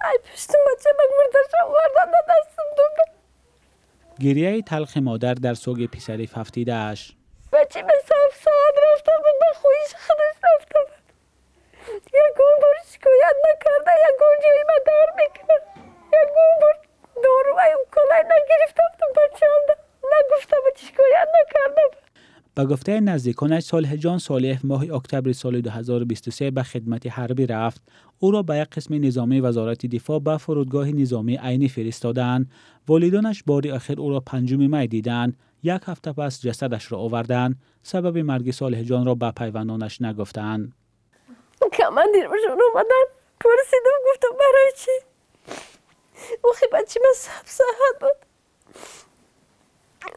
Ай пуштум бачама мурдаша овардан да дастам дода. Гирияи талхи модар дар суги писари фавтидааш. Бачама саф соат рафта буд, ба хоҳиши худаш рафта буд. Ягон бор шикоят накарда, ягон ҷои ма дар мекунад. Ягон бор дору ай уколай нагирифта будам бачаамда. Нагуфта буд, шикоят накарда буд. Ба гуфтаи наздиконаш, Солеҳҷон Солеҳ моҳи октябри соли 2023 ба хидмати ҳарбӣ рафт. Ӯро ба як қисми низомии Вазорати дифоъ ба фурудгоҳи низомии Айнӣ фиристоданд. Волидонаш бори охир ӯро 5 май диданд. Як ҳафта пас ҷасадашро оварданд. Сабаби марги Солеҳҷонро ба пайвандонаш нагуфтанд. Командирашон омаданд, пурсидам, гуфтам барои чӣ? Охи бачи ман сабсаҳат буд.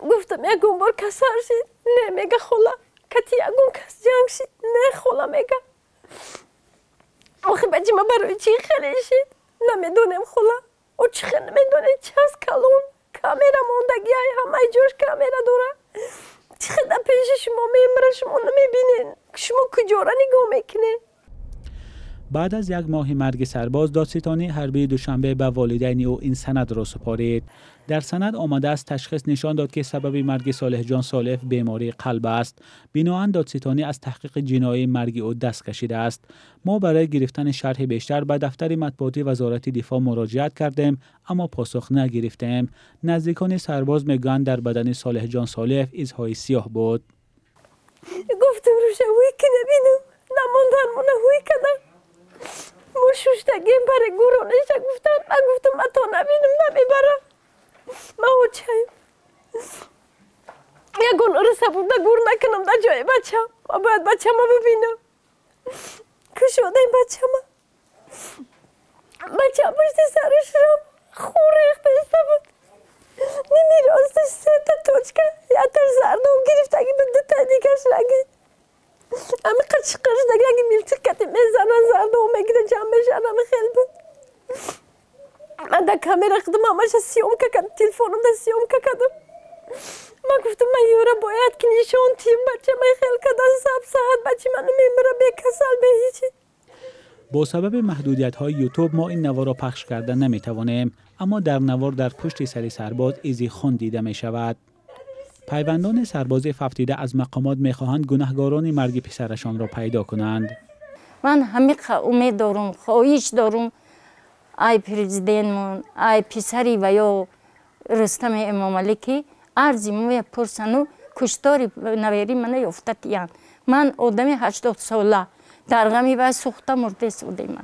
Гуфтам ягон бор касал шид? Не, мега хола. Кати ягон кас ҷанг шид? Не, хола мега. Охи бачи ман барои чӣ хеле шид? Намедонем хола. О чӣ хел намедонем, час калон камера мондагӣ, ай ҳамаи ҷош камера дора. Чӣ хел дар пеши шумо мемира, шумо намебинед? Шумо куҷора нигоҳ мекунед? Баъд аз як моҳи марги сарбоз, додситонии ҳарбии Душанбе ба волидайни ӯ ин санадро супорид. Дар санад омадааст, ташхис нишон дод, ки сабаби марги Солеҳҷон Солеҳ бемории қалб аст. Биноан додситонӣ аз таҳқиқи ҷиноии марги ӯ даст кашидааст. Мо барои гирифтани шарҳи бештар ба дафтари матбуоти Вазорати дифоъ муроҷиат кардем, аммо посух нагирифтем. Наздикони сарбоз мегӯянд, дар бадани Солеҳҷон Солеҳ изҳои сиёҳ буд. Гуфтам рӯша ҳуй ки набинам, намондан мона ҳуй кардам. Мо шуштагем барои гуронеша гуфтам, ман гуфтам ман то набинам намебарам. Ман очаем. Ягон урса буда гур накунам дар ҷои бачам. Ман бояд бачама бибинам. Кушодаем бачама. Бачам пушти сараш рам хун рехта иста буд. Ними росташ сета точка, яташ зардоб гирифтагӣ буд, дута дигаш раги. Ами қачқаш дагаги милтиқ кати мезанан, зардоб мегира, ҷамъ мешан, ами хел буд. Ман дар камера худам ҳамаша съёмка кардам, телефонам да съёмка кардам. Ман гуфтам ман ёра бояд ки нишон тиҳам, бача ман хел кардан саб саҳат, бачи ман намемира бекасал, беҳичи. Бо сабаби маҳдудиятҳои Ютуб мо ин наворро пахш карда наметавонем, аммо дар навор дар пушти сари сарбоз изи хун дида мешавад. Пайвандони сарбози фавтида аз мақомот мехоҳанд гунаҳгорони марги писарашонро пайдо кунанд. Ман ҳамиқа умед дорум, хоҳиш дорум, ай президентмон, ай писари ва ё Рустами Эмомалӣ, ки арзи моя пурсану куштори навери мана ёфта тиянд. Ман одами 80сола дар ғами вай сӯхта мурдест будем.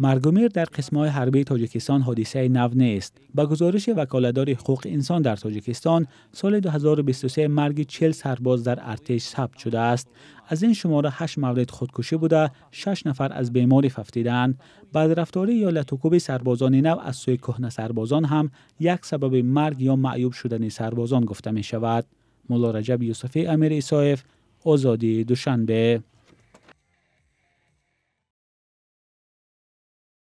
Маргумир дар қисмҳои ҳарбии Тоҷикистон ҳодисаи нав нест. Ба гузориши ваколатдори ҳуқуқи инсон дар Тоҷикистон, соли 2023 марги 40 сарбоз дар артиш сабт шудааст. Аз ин шумора 8 маврид худкушӣ буда, 6 нафар аз беморӣ фавтидаанд. Бадрафторӣ ё латукӯби сарбозони нав аз сӯи кӯҳнасарбозон ҳам як сабаби марг ё маъюб шудани сарбозон гуфта мешавад. Мулло Раҷаб Юсуфӣ, Амир Исоев, Озодӣ, Душанбе.